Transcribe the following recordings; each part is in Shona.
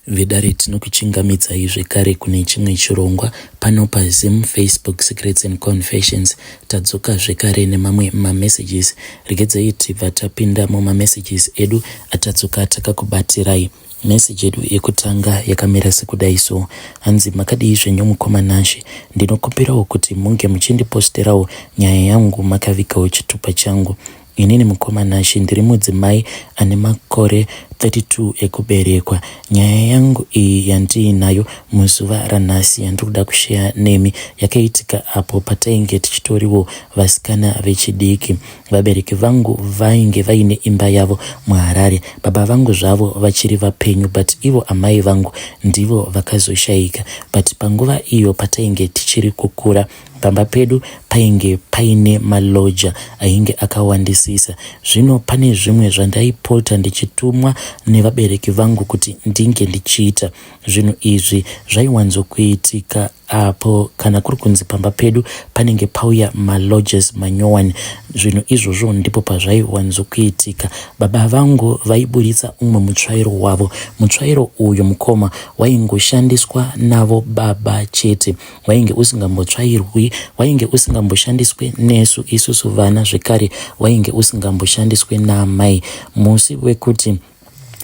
Vedare tinokuchingamidzai zvekare kune chimwe chirongwa pano paZim Facebook Secrets and Confessions. Tadzoka zvekare nemamwe mamessages. Regedzai tibva tapinda mumamessages edu atadzoka takakubatirai. Message yedu yekutanga yakamira sekudai so. Hanzi makadii zvenyu mukoma Nashe. Ndinokumbirawo kuti munge muchindiposterawo nyaya yangu makavigawo chitupa changu. Inini mukoma Nashe ndiri mudzimai ane makore 32 ekuberekwa. Nyaya yangu iyi yandiinayo muzuva ranhasi yandiri kuda kusheya nemi yakaitika apo patainge tichitoriwo vasikana vechidiki. Vabereki vangu vainge vaine imba yavo muHarare. Baba vangu zvavo vachiri vapenyu but ivo amai vangu ndivo vakazoshaika. But panguva iyo patainge tichiri kukura Pamba pedu painge paine malodger ainge akawandisisa. Zvino pane zvimwe zvandaipota ndichitumwa nevabereki vangu kuti ndinge ndichiita. Zvinhu izvi zvaiwanzokuitika apo kana kuri kunzi pamba pedu panenge pauya malodgers manyowani. Zvinhu izvozvo ndipo pazvaiwanzokuitika. Baba vangu vaiburitsa umwe mutsvairo wavo. Mutsvairo uyu mukoma waingoshandiswa navo baba chete. Wainge usingambotsvairwi, wainge usingamboshandiswe nesu isusu vana zvekare wainge usingamboshandiswe naamai. Musi wekuti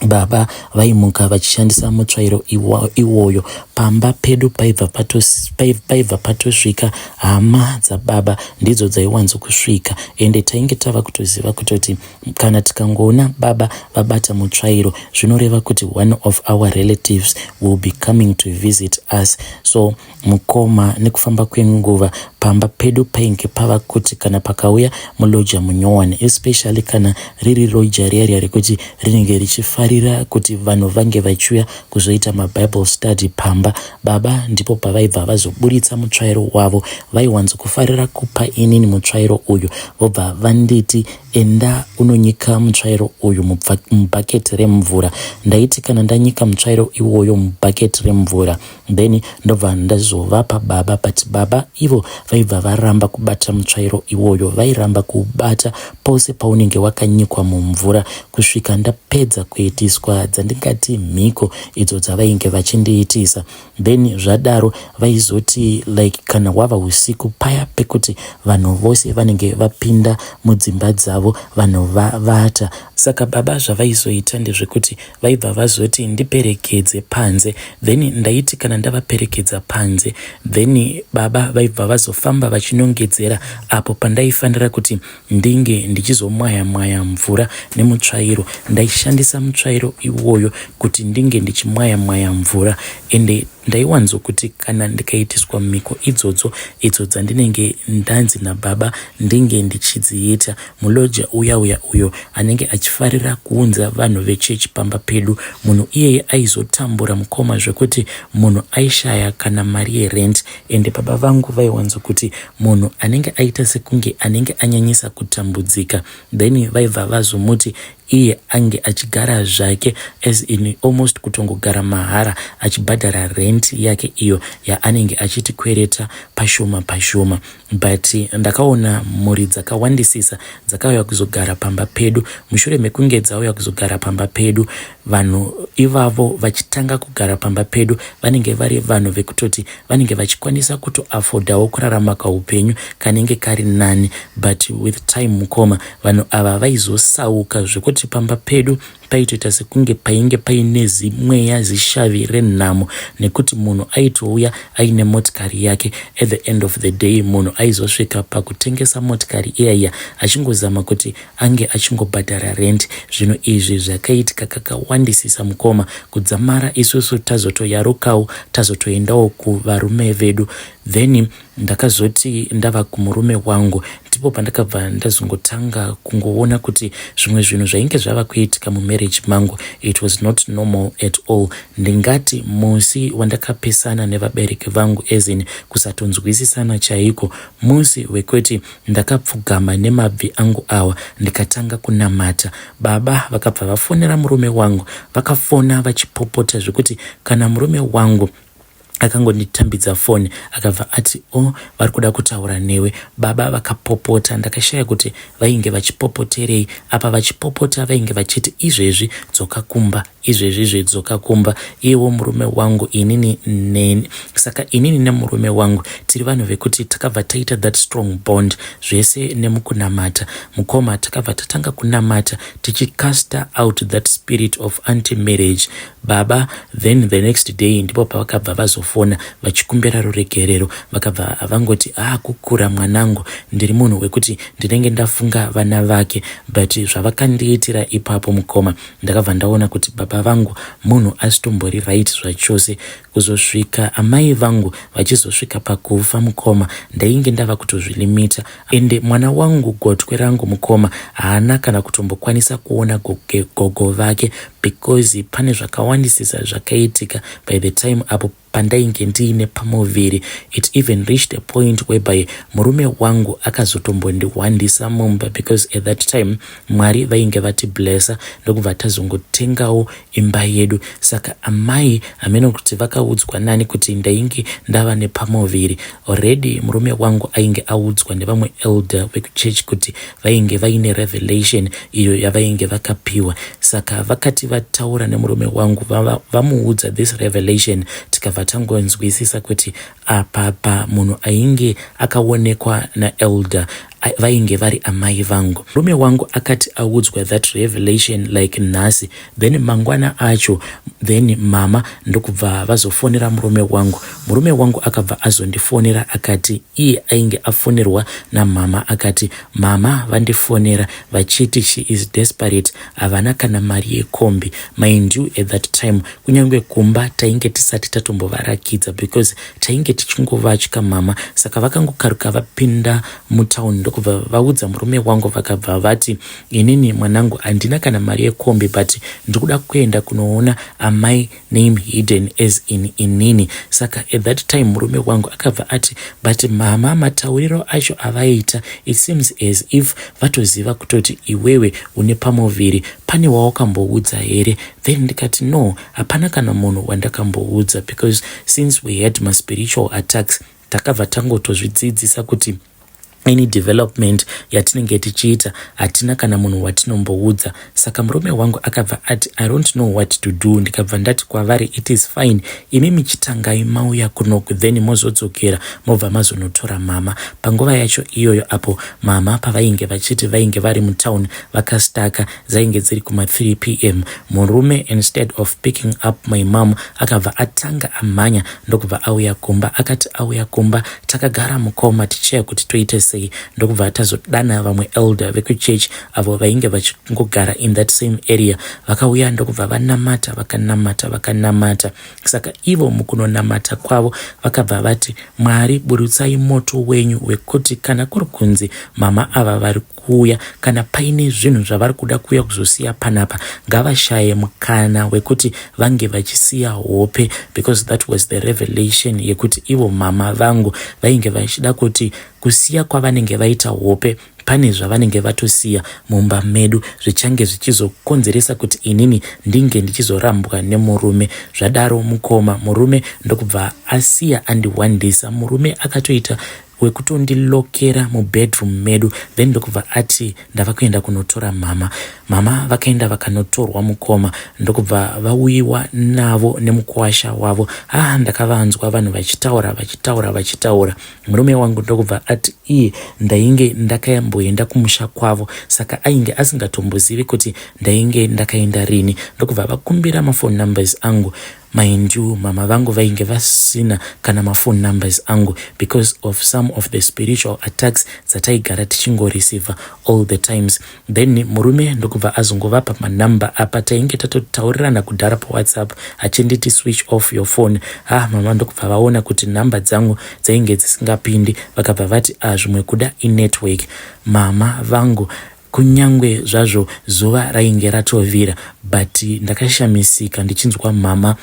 baba vaimuka vachishandisa mutsvairo iwoyo pamba pedu paibva paibva patosvika hama dzababa ndidzo dzaiwanzo kusvika ende tainge tava kutoziva kutoti kana tikangoona baba vabata mutsvairo zvinoreva kuti one of our relatives will be coming to visit us so mukoma nekufamba kwenguva pamba pedu painge pava kuti kana pakauya muloja munyowani especially kana riri roja riya riya rekuti rinenge richifarira kuti vanhu vange vachiuya kuzoita mabible study pamba baba ndipo pavaibva vazoburitsa mutsvairo wavo vaiwanzo kufarira kupa inini mutsvairo uyu vobva vanditi Enda unonyika mutsvairo uyu mubhaketi remvura. Ndaiti kana ndanyika mutsvairo iwoyo mubhaketi remvura then ndobva ndazovapa baba but baba ivo vaibva varamba kubata mutsvairo iwoyo. Vairamba kuubata pose paunenge wakanyikwa mumvura kusvika ndapedza kuitiswa dzandingati mhiko idzo dzavainge vachindiitisa. Then zvadaro vaizoti like kana hwava usiku paya pekuti vanhu vose vanenge vapinda mudzimba dzavo vanhu vavata. Saka baba zvavaizoita ndezvekuti vaibva vazoti ndiperekedze panze then ndaiti kana ndavaperekedza panze then baba vaibva vazofamba vachinongedzera apo pandaifanira kuti ndinge ndichizomwaya mwaya mvura nemutsvairo. Ndaishandisa mutsvairo iwoyo kuti ndinge ndichimwaya mwaya mvura ende ndaiwanzokuti kana ndikaitiswa mhiko idzodzo idzo dzandinenge ndanzi nababa ndinge ndichidziita muloja uya uya uyo anenge achifarira kuunza vanhu vechechi pamba pedu munhu iyeye aizotambura mukoma zvekuti munhu aishaya kana mari yerent Ende baba vangu vaiwanzokuti munhu anenge aita sekunge anenge anyanyisa kutambudzika then vaibva vazomuti iye ange achigara zvake as in almost kutongogara mahara achibhadhara rent yake iyo yaanenge achitikwereta pashoma pashoma but ndakaona mhuri dzakawandisisa dzakauya kuzogara pamba pedu mushure mekunge dzauya kuzogara pamba pedu vanhu ivavo vachitanga kugara pamba pedu vanenge vari vanhu vekutoti vanenge vachikwanisa kutoafodawo kurarama kaupenyu kanenge kari nani but with time mukoma vanhu ava vaizosauka zvekuti pamba pedu paitoita sekunge painge paine zimweya zishavi renhamo nekuti munhu aitouya aine motikari yake at the end of the day munhu aizosvika pakutengesa motikari iya iya achingozama kuti ange achingobhadhara rent zvinhu izvi zvakaitika kakawandisisa mukoma kudzamara isusu tazotoyarukawo tazotoendawo kuvarume vedu then Ndakazoti ndava kumurume wangu ndipo pandakabva ndazongotanga kungoona kuti zvimwe zvinhu zvainge zvava kuitika mumarriage mangu it was not normal at all. Ndingati musi wandakapesana nevabereki vangu as in kusatonzwisisana chaiko musi wekuti ndakapfugama nemabvi angu awa ndikatanga kunamata. Baba vakabva vafonera murume wangu vakafona vachipopota zvekuti kana murume wangu. Akangonditambidza foni akabva ati, "O, oh, vari kuda kutaura newe." Baba vakapopota. Ndakashaya kuti vainge vachipopoterei apa. Vachipopota vainge vachiti, "Izvezvi dzoka kumba, izvezvi zvedzoka kumba." Iyewo murume wangu, inini neni, saka inini nemurume wangu tiri vanhu vekuti takabva taita that strong bond zvese nemukunamata. Mukoma, takabva tatanga kunamata tichicasta out that spirit of anti marriage. Baba then the next day ndipo pavakabva vazofona vachikumbira ruregerero. Vakabva vangoti, "Ah, kukura mwanangu, ndiri munhu wekuti ndinenge ndafunga vana vake." But zvavakandiitira ipapo, mukoma, ndakabva ndaona kuti baba vangu munhu asitombori right zvachose. Kuzosvika amai vangu vachizosvika pakufa, mukoma, ndainge ndava kutozvilimita. Ende mwana wangu, gotwe rangu, mukoma, haana kana kutombokwanisa kuona gogo vake because pane zvakawandisisa zvakaitika by the time apo pandainge ndiine pamuviri. It even reached a point whereby murume wangu akazotombondihwandisa mumba because at that time Mwari vainge vatiblessa, ndokubva tazongotengawo imba yedu. Saka amai, hameno kuti vakaudzwa nani kuti ndainge ndava nepamuviri already. Murume wangu ainge audzwa nevamwe elder vekuchechi kuti vainge vaine revelation iyo yavainge vakapiwa. Saka vakati vataura nemurume wangu, vamuudza this revelation, tikabva tangonzwisisa kuti apapa munhu ainge akaonekwa naelder vainge vari amai vangu. Murume wangu akati audzwa that revelation like nhasi, then mangwana acho, then mama ndokubva vazofonera murume wangu. Murume wangu akabva azondifonera akati iye ainge afonerwa namama. Akati, "Mama vandifonera vachiti she is desperate, havana kana mari yekombi." Mind you, at that time kunyange kumba tainge tisati tatombovarakidza because tainge tichingovatya mama. Saka vakangokaruka vapinda mutauni, ndokubva vaudza murume wangu. Vakabva vati, "Inini mwanangu handina kana mari yekombi, but ndikuda kuenda kunoona amai name hidden as in inini." Saka at that time murume wangu akabva ati, "But mama, matauriro acho avaita, it seems as if vatoziva kutoti iwewe une pamuviri. Pane wawakamboudza here?" Then ndikati, "No, hapana kana munhu wandakamboudza," because since we had maspiritual attacks, takabva tangotozvidzidzisa kuti any development yatinenge tichiita, hatina kana munhu watinomboudza. Saka murume wangu akabva ati, "I don't know what to do." Ndikabva ndati kwavari, "It is fine, imi michitangai mauya kunoku, then mozodzokera, mobva mazonotora mama." Panguva yacho iyoyo apo mama pavainge vachiti vainge vari mutauni vakastaka, dzainge dziri kuma3 p.m. Murume, instead of picking up my mom, akabva atanga amhanya, ndokubva auya kumba. Akati auya kumba, takagara, mukoma, tichiya kuti toite sei, ndokubva tazodana vamwe elder vekuchechi avo vainge vachingogara in that same area. Vakauya, ndokubva vanamata, vakanamata, vakanamata. Saka ivo mukunonamata kwavo vakabva vati, "Mwari, burutsai moto wenyu wekuti kana kuri kunzi mama ava vari kuuya, kana paine zvinhu zvavari kuda kuuya kuzosiya panapa, ngavashaye mukana wekuti vange vachisiya hope," because that was the revelation yekuti ivo mama vangu vainge vachida kuti kusiya kwavanenge vaita hope, pane zvavanenge vatosiya mumba medu zvichange zvichizokonzeresa kuti inini ndinge ndichizorambwa nemurume. Zvadaro, mukoma, murume ndokubva asiya andihwandisa. Murume akatoita wekutondilokera mubedroom medu, then ndokubva ati, "Ndava kuenda kunotora mama." Mama vakaenda vakanotorwa, mukoma, ndokubva vauyiwa navo nemukuwasha wavo. Ah, ndakavanzwa vanhu vachitaura, vachitaura, vachitaura. Murume wangu ndokubva ati iye ndainge ndakayamboenda kumusha kwavo, saka ainge asingatombozivi kuti ndainge ndakaenda rini. Ndokubva vakumbira mafone numbers angu. Mind you, mama vangu vainge vasina kana mafone numbers angu because of some of the spiritual attacks dzataigara tichingoreceiva all the times. Then murume ndokubva azongovapa manamba. Apa tainge tatotaurirana kudhara paWhatsApp, achinditi, "Switch off your phone." Ah, mama ndokubva vaona kuti nhamba dzangu dzainge dzisingapindi. Vakabva vati, "Ah, zvimwe kuda inetwork." Mama vangu, kunyangwe zvazvo zuva rainge ratovira, but ndakashamisika ndichinzwa mama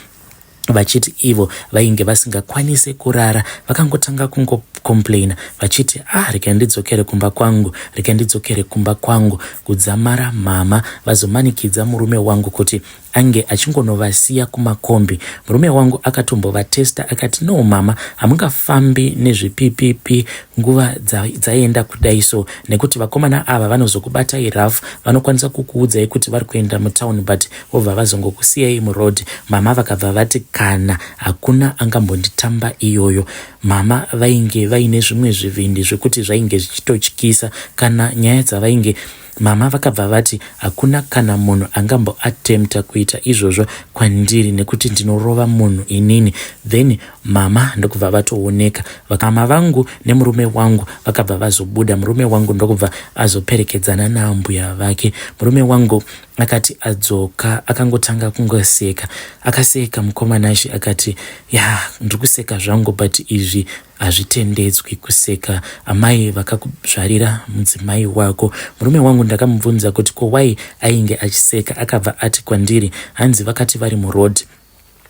vachiti ivo vainge vasingakwanisi kurara. Vakangotanga kungocomplaina vachiti, "Ah, rega ndidzokere kumba kwangu, rega ndidzokere kumba kwangu." Kudzamara mama vazomanikidza murume wangu kuti ange achingonovasiya kumakombi. Murume wangu akatombovatesta akati no mama hamungafambi nezvipipipi nguva dzaenda kudai so nekuti vakomana ava vanozokubatai rough, vanokwanisa kukuudzai kuti vari kuenda mutown but vobva vazongokusiyai muroad. Mama vakabva vati kana hakuna angambonditamba iyoyo. Mama vainge vaine zvimwe zvivindi zvekuti zvainge zvichitotyisa kana nyaya dzavainge. Mama vakabva vati hakuna kana munhu angamboattempta kuita izvozvo kwandiri nekuti ndinorova munhu inini. Then mama ndokubva vatooneka. Mama vangu nemurume wangu vakabva vazobuda, murume wangu ndokubva azoperekedzana naambuya vake. Murume wangu akati adzoka akangotanga kungoseka, akaseka mukoma Nashe akati ya ndiri kuseka zvangu but izvi hazvitendedzwi kuseka amai vakakuzvarira mudzimai wako. Murume wangu ndakamubvunza kuti ko why ainge achiseka, akabva ati kwandiri hanzi vakati vari muroad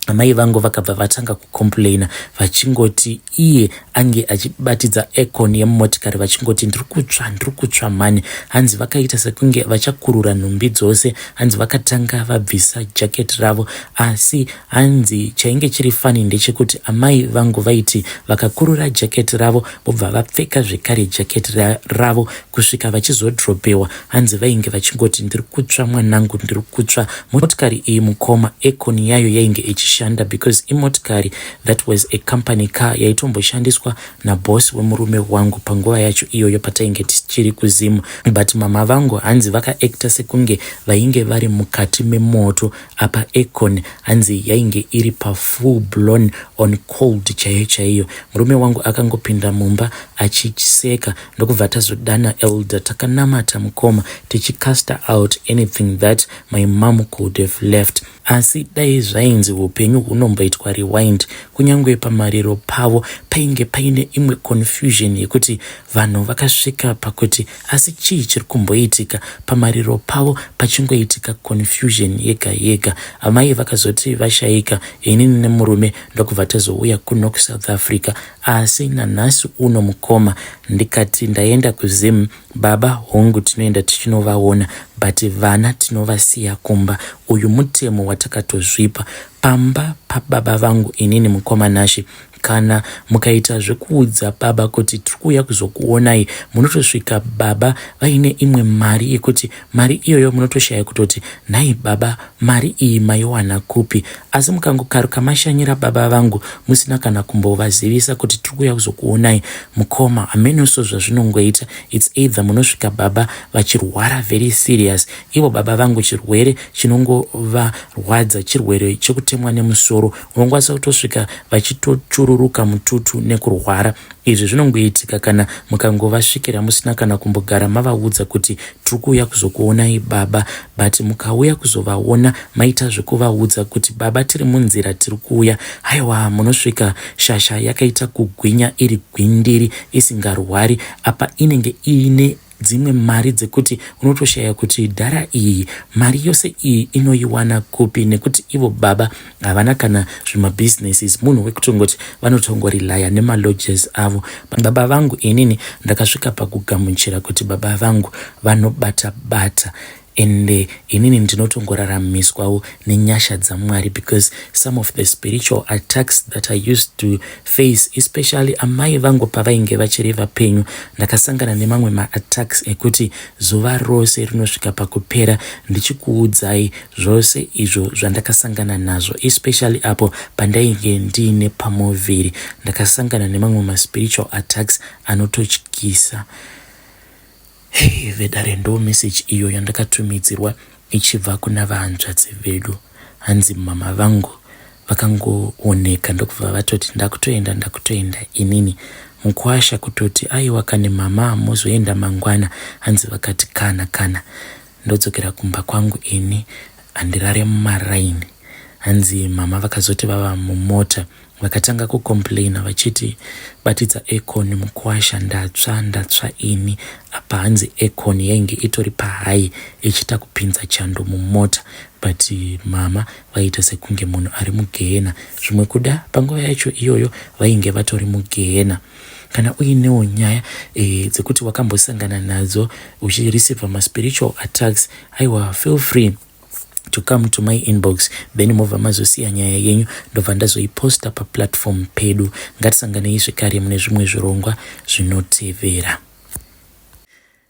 amai vangu vakabva vatanga kucomplaina vachingoti iye ange achibatidza aircon yemumotikari vachingoti ndiri kutsva ndiri kutsva mhani. Hanzi vakaita sekunge vachakurura nhumbi dzose, hanzi vakatanga vabvisa jacket ravo, asi hanzi chainge chiri funny ndechekuti amai vangu vaiti vakakurura jacket ravo vobva vapfeka zvekare jacket ravo kusvika vachizodropewa. Hanzi vainge vachingoti ndiri kutsva mwanangu ndiri kutsva. Motikari iyi mukoma aircon yayo yainge ichishanda because imotikari that was a company car yaitomboshandiswa naboss wemurume wangu panguva yacho iyoyo patainge tichiri kuZim. But mama vangu hanzi vakaacta sekunge vainge vari mukati memoto, apa aircon hanzi yainge iri pafull blown on cold chaiyo chaiyo. Murume wangu akangopinda mumba achiseka ndokubva tazodana elder, takanamata mukoma tichicasta out anything that my mom could have left. Asi dai zvainzi upenyu hunomboitwa rewind, kunyange pamariro pavo painge paine imwe confusion yekuti vanhu vakasvika pakuti asi chii chiri kumboitika pamariro pavo, pachingoitika confusion yega yega. Amai vakazoti vashayika, inini nemurume ndokubva tazouya kuno kuSouth Africa. Asi nanhasi uno mukoma, ndikati ndaenda kuZim, baba hongu tinoenda tichinovaona, but vana tinovasiya kumba. Uyu mutemo watakatozvipa pamba pababa vangu inini mukoma Nashe. Kana mukaita zvekuudza baba kuti tiri kuuya kuzokuonai, munotosvika baba vaine imwe mari yekuti mari iyoyo munotoshaya kutoti nhai baba mari iyi maiwana kupi. Asi mukangokaruka mashanyira baba vangu musina kana kumbovazivisa kuti tiri kuuya kuzokuonai, mukoma hamenoso zvazvinongoita. It's either munosvika baba vachirwara very serious. Ivo baba vangu chirwere chinongovarwadza chirwere chekutemwa nemusoro, unokwanisa kutosvika vachitochururuka mututu nekurwara. Izvi zvinongoitika kana mukangovasvikira musina kana kumbogara mavaudza kuti tiri kuuya kuzokuonai baba. But mukauya kuzovaona maita zvekuvaudza kuti baba tiri munzira tiri kuuya, haiwa munosvika shasha yakaita kugwinya iri gwindiri isingarwari. Apa inenge iine dzimwe mari dzekuti unotoshaya kuti dhara iyi mari yose iyi inoiwana kupi, nekuti ivo baba havana kana zvimabhizinesis, munhu wekutongoti vanotongorelaya nemalodges avo. Baba vangu inini ndakasvika pakugamuchira kuti baba vangu vanobata bata, ende inini ndinotongoraramiswawo nenyasha dzaMwari, because some of the spiritual attacks that I used to face, especially amai vangu pavainge vachiri vapenyu, ndakasangana nemamwe maattacks ekuti zuva rose rinosvika pakupera ndichikuudzai zvose izvo zvandakasangana nazvo, especially apo pandainge ndiine pamuviri. Ndakasangana nemamwe maspiritual attacks anototyisa. Hei vedare, ndo message iyo yandakatumidzirwa ichibva kuna vahanzvadzi vedu. Hanzi mama vangu vakangooneka ndokubva vatoti ndakutoenda ndakutoenda inini. Mukwasha kutoti aiwa kane mama mozoenda mangwana, hanzi vakati kana kana ndodzokera kumba kwangu ini handirare mumaraini. Hanzi mama vakazoti vava mumota vakatanga kucomplaina vachiti batidza aircon mukwasha ndatsva ndatsva ini. Apa hanzi aircon yainge itori pahigh ichiita kupinza chando mumota, but mama vaiita sekunge munhu ari mugehena. Zvimwe kuda panguva yacho iyoyo vainge vatori mugehena. Kana uinewo nyaya dzekuti wakambosangana nadzo uchireceiva maspiritual attacks, aiwa feel free. to come to my inbox, then mobva mazosiya nyaya yenyu, ndobva ndazoiposta paplatform pedu. Ngatisanganei zvekare mune zvimwe zvirongwa zvinotevera.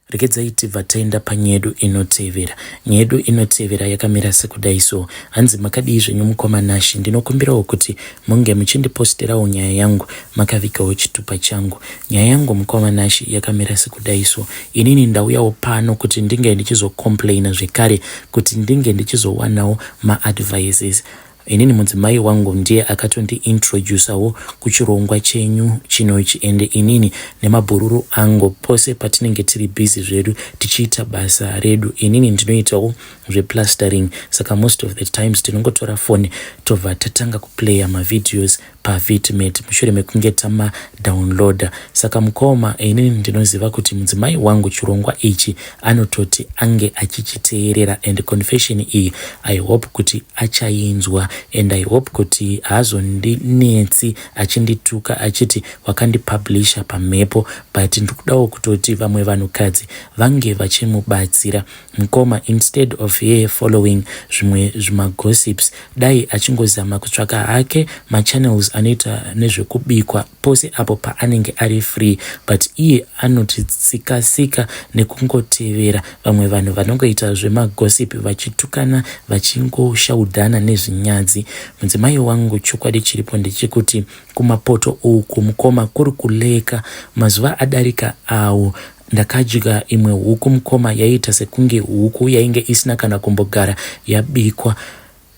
Regedzai tibva taenda panyedu inotevera. Nyedu inotevera yakamira sekudai so. Hanzi makadii zvenyu mukoma Nashi, ndinokumbirawo kuti munge muchindiposterawo nyaya yangu makavigawo chitupa changu. Nyaya yangu mukoma Nashi yakamira sekudai so. Inini ndauyawo pano kuti ndinge ndichizocomplaina zvekare kuti ndinge ndichizowanawo maadvices. Inini mudzimai wangu ndiye akatondiintroducawo kuchirongwa chenyu chinoichi, ende inini nemabhururu angu pose patinenge tiri busy zvedu tichiita basa redu, inini ndinoitawo zveplastering, saka most of the times tinongotora foni tobva tatanga kuplaya mavideos paVidmate mushure mekunge tamadownloada. Saka mukoma, inini ndinoziva kuti mudzimai wangu chirongwa ichi anototi ange achichiteerera, and confession iyi I hope kuti achainzwa, and I hope kuti haazondinetsi achindituka achiti wakandipublisha pamhepo, but ndikudawo kutoti vamwe vanhukadzi vange vachimubatsira. Mukoma, instead of her following zvimwe zvimagossips, dai achingozama kutsvaka hake machannels anoita nezvekubikwa pose apo paanenge ari free, but iye anotitsikasika nekungotevera vamwe vanhu vanongoita zvemagossip, vachitukana, vachingoshaudhana nezvinyadzi. Mudzimai wangu, chokwadi chiripo ndechekuti kumapoto uku, mukoma, kuri kuleka. Mazuva adarika awo ndakadya imwe huku, mukoma, yaiita sekunge huku yainge isina kana kumbogara yabikwa.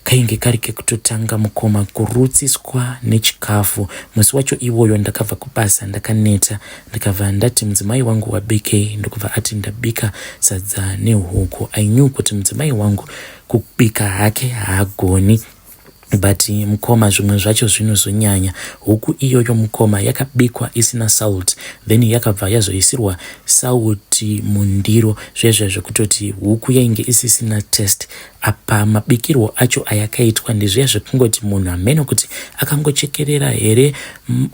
Kainge kari kekutotanga, mukoma, kurutsiswa nechikafu. Musi wacho iwoyo ndakabva kubasa ndakaneta, ndikabva ndati mudzimai wangu wabikei, ndokubva ati ndabika sadza nehuku. I knew kuti mudzimai wangu kubika hake haagoni, but mukoma, zvimwe zvacho zvinozonyanya. Huku iyoyo, mukoma, yakabikwa isina salt, then yakabva yazoisirwa sauti mundiro zvezve zvekutoti huku yainge isisina taste. Apa mabikirwo acho ayakaitwa ndezviya zvekungoti munhu hameno kuti akangochekerera here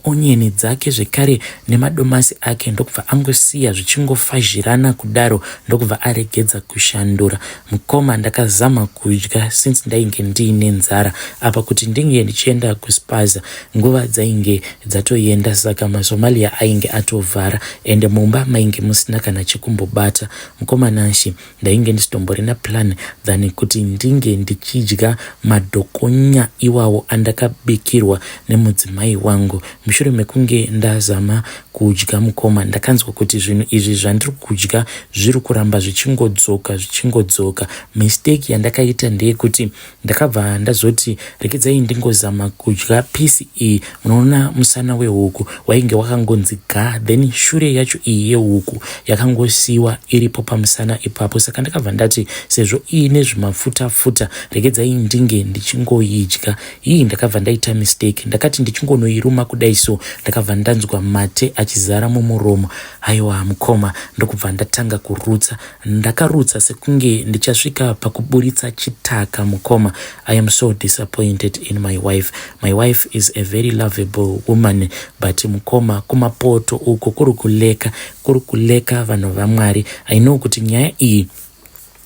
onion dzake zvekare nemadomasi ake, ndokubva angosiya zvichingofazhirana kudaro, ndokubva aregedza kushandura. Mukoma, ndakazama kudya since ndainge ndiine nzara. Apa kuti ndinge ndichienda kuspaza, nguva dzainge dzatoenda, saka maSomalia ainge atovhara, ende mumba mainge musina kana chekumbobata. Mukoma Nashi, ndainge ndisitomborina plan than kuti ndinge ndichidya madhokonya iwawo andakabikirwa nemudzimai wangu. Mushure mekunge ndazama kudya, mukoma, ndakanzwa kuti zvinhu izvi zvandiri kudya zviri kuramba zvichingodzoka, zvichingodzoka. Mistake yandakaita ndeyekuti ndakabva ndazoti regedzai ndingozama kudya piece iyi. Munoona musana wehuku wainge wakangonzi ga, then shure yacho iyi yehuku yakangosiyiwa iripo pamusana ipapo. Saka ndakabva ndati sezvo iine zvimafuta futa, regedzai ndinge ndichingoidya iyi. Ndakabva ndaita mistake. Ndakati ndichingonoiruma kudai so, ndakabva ndanzwa mate achizara mumuromo. Haiwa mukoma, ndokubva ndatanga kurutsa. Ndakarutsa sekunge ndichasvika pakuburitsa chitaka. Mukoma, I am so disappointed in my wife. My wife is a very lovable woman, but mukoma, kumapoto uko kuri kuleka, kuri kuleka, vanhu vaMwari. I know kuti nyaya iyi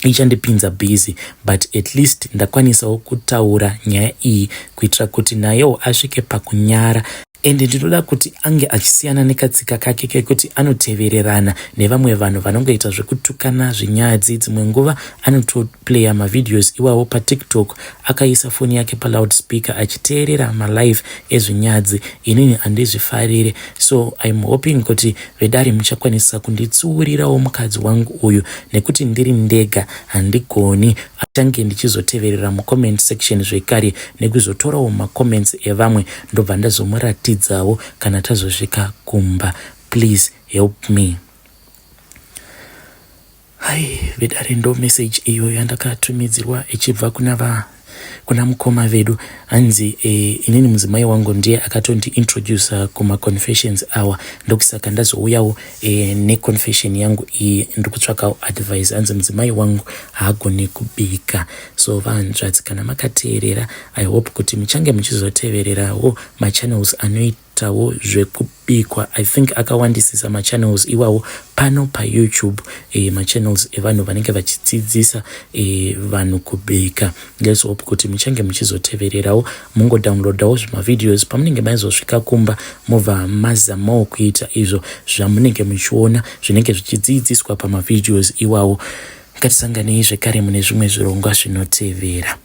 ichandipinza busy, but at least ndakwanisawo kutaura nyaya iyi kuitira kuti nayewo asvike pakunyara, ende ndinoda kuti ange achisiyana nekatsika kake kekuti anotevererana nevamwe vanhu vanongoita zvekutukana zvinyadzi. Dzimwe nguva anotoplaya mavideos iwawo paTikTok akaisa foni yake paloud speaker achiteerera malive ezvinyadzi. Inini handizvifarire, so I'm hoping kuti vedare muchakwanisa kunditsiurirawo mukadzi wangu uyu, nekuti ndiri ndega handigoni. Achange ndichizoteverera mucomment section zvekare nekuzotorawo macomments evamwe, ndobva ndazomuratidzawo kana tazosvika kumba. Please help me. Hai vedare, ndo message iyo yandakatumidzirwa ichibva kuna mukoma vedu. Hanzi inini mudzimai wangu ndiye akatondiintroduca kumaconfessions awa, ndokusaka ndazouyawo neconfession yangu iyi. Ndiri kutsvakawo advice. Hanzi mudzimai wangu haagoni kubika. So vanzvadzi, kana makateerera, I hope kuti muchange muchizotevererawo machannels anoita. vanoitawo zvekubikwa. I think akawandisisa machannels iwawo pano paYouTube, machannels evanhu vanenge vachidzidzisa vanhu kubika. Let's hope kuti muchange muchizotevererawo, mungodownloadawo zvimavideos pamunenge maizosvika kumba, mobva mazamawo kuita izvo zvamunenge muchiona zvinenge zvichidzidziswa pamavideos iwawo. Ngatisanganei zvekare mune zvimwe zvirongwa zvinotevera.